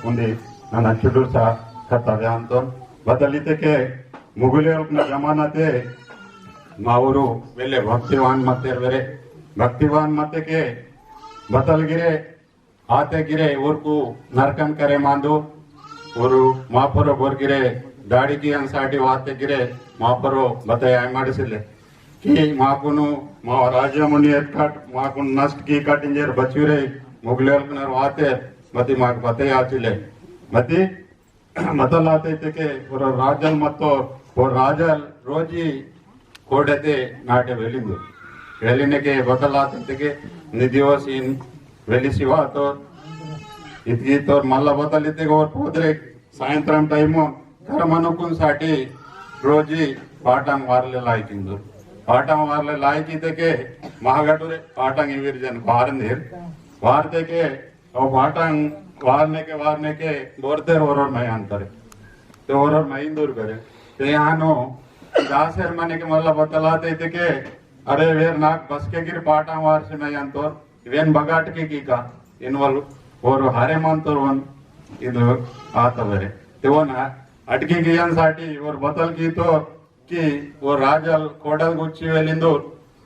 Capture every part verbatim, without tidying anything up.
उन्दी नना चुडुर सा कथा व्यांतोन। बदलिते के मुगले उकना जमाना ते मावरू वेले भक्तिवान मतेर वेरे। भक्तिवान मते के बतल गिरे आते गिरे उरकू नरकन करे मांदू। उरु मापुरो बोर गिरे दाड़ी की अंसाटी वाते गिरे मापुरो बते आय माड़सिले कि माकुनु मा राज्य मुनियत कट माकुन नष्ट की कट इंजेर बचुरे मुगलेल कनर वाते मती माक बते आचिले। मती मतलाते तेके और राजल मतो और राजल रोजी कोडते नाटे वेलिंदु। वेलिने के बतलाते तेके निदिवसीन वेली सिवा तो इतकी तो मल्ला बतलिते और पोदरे सायंत्रम टाइम करमनुकुन साठी रोजी पाटांग वारले लायकिंदु। पाटांग वारले लायकी तेके महागटुरे पाटांग इविर जन वारंदीर। वारते के ओ पाटांग वारने के वारने के बोरतेर ओरोर मय अंतरे। ते ओरोर मय इंदूर करे। ते यानो दासेर मने के मल्ला बतलाते तेके अरे वेर नाक बसके गिर पाटांग वार से मय अंतोर। वेन बगाट के की का इनवल और हारे मानतोर वन इद आता बरे। ते वन अटकी गियन साठी और बतल की तो कि वो राजल कोडल गुच्ची वेलिंदु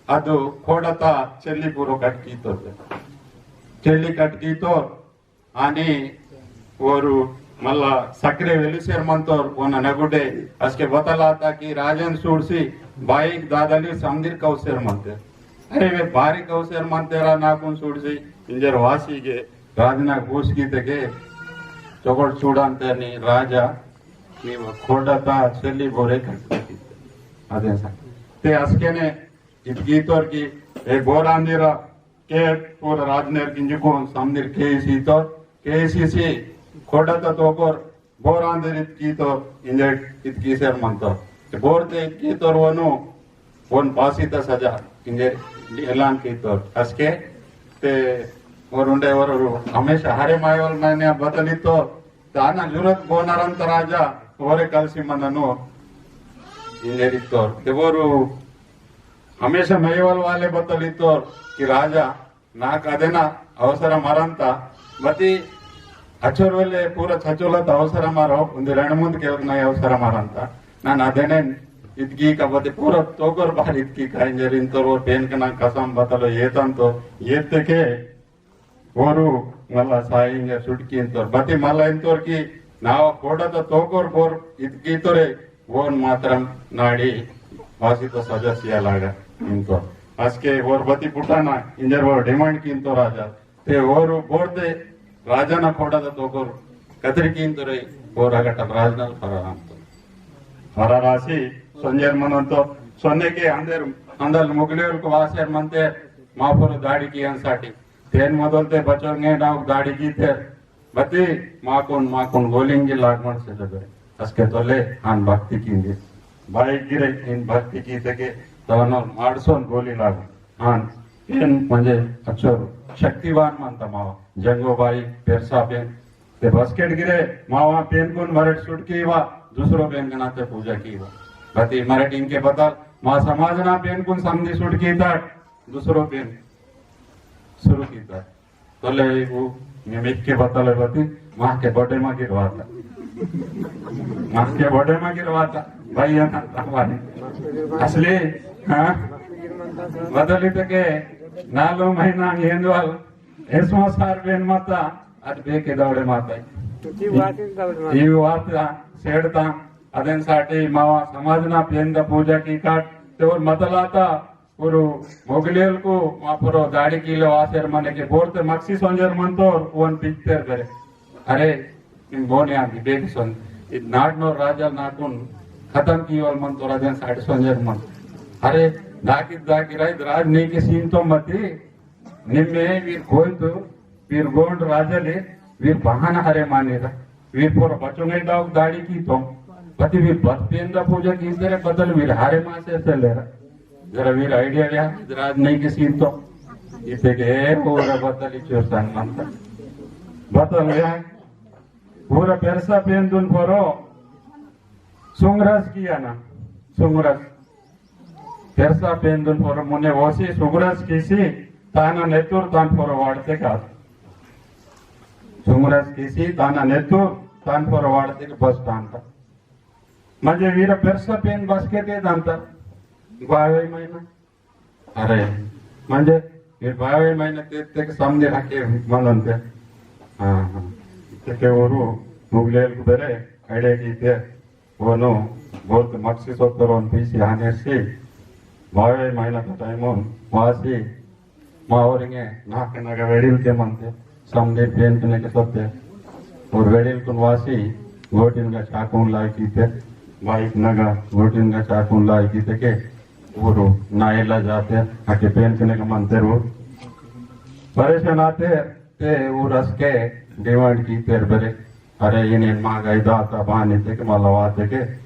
अदु कोडता चेल्ली पूरो कटकीतो। चेल्ली कटकीतो आनी वोरु मल्ला सक्रे वेलिसेर मंतोर वोना नगुडे असके बतलाता कि राजन सूडसी बाईक दादली समदिर कौसेर मंते। अरे वे बारी कौसेर मंतेरा नाकुन सूडसी इंजर वासी के राजना घूस की तके चोकड़ चूड़ांते नी राजा नीवा खोडता चेल्ली बोरे कटकटी। अदेन सा। ते असकेने इतकीतोर की ए बोरांदीरा के पूरा राजनेर किंजुकोन सामनेर केसीतोर केसीसी खोडता तोकोर बोरांदीर इतकीतोर इंजेर इतकीसेर मंतोर। ते बोरते इतकीतोर वनु वन पासीता सजा इंजेर ऐलान कीतोर। असके ते और उंडे और हमेशा हरे मायवल मैंने बतलीतोर ताना जुरत बोनारंत राजा ओरे कलसी मननु इंजेरितोर। ते बोरु हमेशा मेयवल वाले बतलीतोर कि राजा नाक अदेना अवसर मरंता मती अचोर वेले पूरा छचोलत अवसर मरो उंदे रणमुंद केलक नाय अवसर मरंता। नान अदेने इतकी का बते पूरा तोकर बार इतकी का इंजेरितोर वो पेन कना कसम बतलो येतंतो येते के ओरु मला साइंग सुटकी इंतोर बती मला इंतोर की नाव कोडत तोकोर बोर इतकी तोरे वोन मात्रम नाडी वासित सदस्य लागा इंतोर। असके ओर बती पुटाना इंजर ओर डिमांड की इंतोर राजा ते ओरु बोरते राजा ना कोडत तोकोर कतरी की इंतोरे ओर अगटल राजनल फरार अंतो। फरार आसी सोंजेर मनंतो सोन्ने के अंदर अंदर मुगलेर को वासेर मनते मापुर दाड़ी की अंसाटी तेन मोदलते बचोर गे डाउक दाड़ी कीतेर बती माकुन माकुन गोलिंगी लागमड़ से जगह असके तोले हान भक्ति कींदी। बाई गिरे इन भक्ति कीते के तवनो माडसोन गोली लागो। हान पेन म्हणजे अचोर शक्तिवान मंता मावा जंगो बाई पेरसा पेन ते बसकेट गिरे मावा पेन कुन मरट सुट कीवा दूसरो पेन गनाते पूजा कीवा। बती मरट इनके बदल मा समाज ना पेन कुन समझी सुट कीताट दूसरो पेन शुरू कीताट। तले वो निमित के बतले बती माँ के बर्थडे मा गिरवाता। माँ के बर्थडे मा गिरवाता। भाई ये ना हमारे असली हाँ बदली तके नालो महीना येंदवाल एसमो सार बेन माता अद बेके दौड़े माता। ये वाता सेड़ता अदेन साटी मावा समाज ना पेंदा पूजा की काट ते और मतलाता पुरु मोगलेलकु मापुरो दाड़ी कीले वासेर मनेके बोरते मक्सी सोंजेर मंतोर वन पिक्तेर बेरे। अरे इन बोने आंदी बेबी सोन इन नाटनोर राजल नाकुन खतम कीवल मंतोर अदेन साटी सोंजेर मंत। अरे दाकी दाकी राइद राज नीके सीन तो मती निम्मे वीर कोयतु वीर गोंड राजले वीर बहान हरे मानेरा। वीर पोर बचोंगे डाउक दाड़ी की तो पति वीर बत पेंदा पूजा की तेरे बदल वीर हरे मासे से लेरा। जरा वीर आइडिया लिया राज नहीं के सीन तो इते के पूरा बदल इचोर संग मंता बदल लिया। पूरा पेरसा पेंदुन पोरो सुंगरस किया ना सुंगरस पेरसा पेंदुन पोरो मुने वोसी सुगुरस किसी ताना नेतुर तान पोरो वाड़ते का। सुमरस किसी ताना नेतु तान पर वाड़ते के बस तान ता। म्हणजे वीर पेरसा पेन बस के ते दान ता। बावे महीना। अरे, म्हणजे, ये बावे महीना ते, ते के सामने रखे मनन ते। हाँ, हाँ। ते के ओरु मुगलेल को बेरे, अड़े की ते, ओनो, बहुत मक्सी सोतरोन पीसी हाने सी, बावे महीना का टाइम ओन, वासी, मावरिंगे, नाक नगा वेडिल के मनते, समदे पेन कने के सोते, और वेडिल कुन वासी, गोटिन का चाकुन लाई कीते, बाइक नगा, गोटिन का चाकुन लाई कीते के, ओरु नायला जाते, हके पेन कने के मनते रो। परेशान आते, ते ओरु असके demand कीतेर बरे। अरे, इन्हें मागाई दाता बानी ते के मला वाते के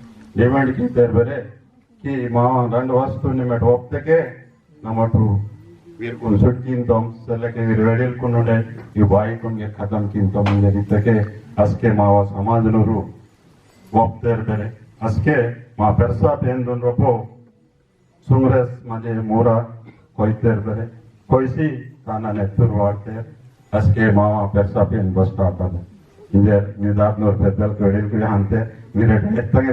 demand कीतेर बरे। कि मावा रंड वस्तु निमेट ओप्ते के, नमटु वीर कुन सुट किंतम, सेले के वीर वेडिल कुन उंडे, यु बाई कुन के खत्म किंतम, ये रीते के, असके मावा समाज नुरु, ओप्तेर बरे। असके मा पेरसा पेंदुन रोपो, सुमरेस मजे मोरा कोइतेर बरे, कोइसी ताना नेतुर वाड़तेर, असके मावा पेरसा पेन बस्ता तब। इंजेर निदात नोर पेदल कड़िल कुड़ी हंते, मेरे डेट तंगे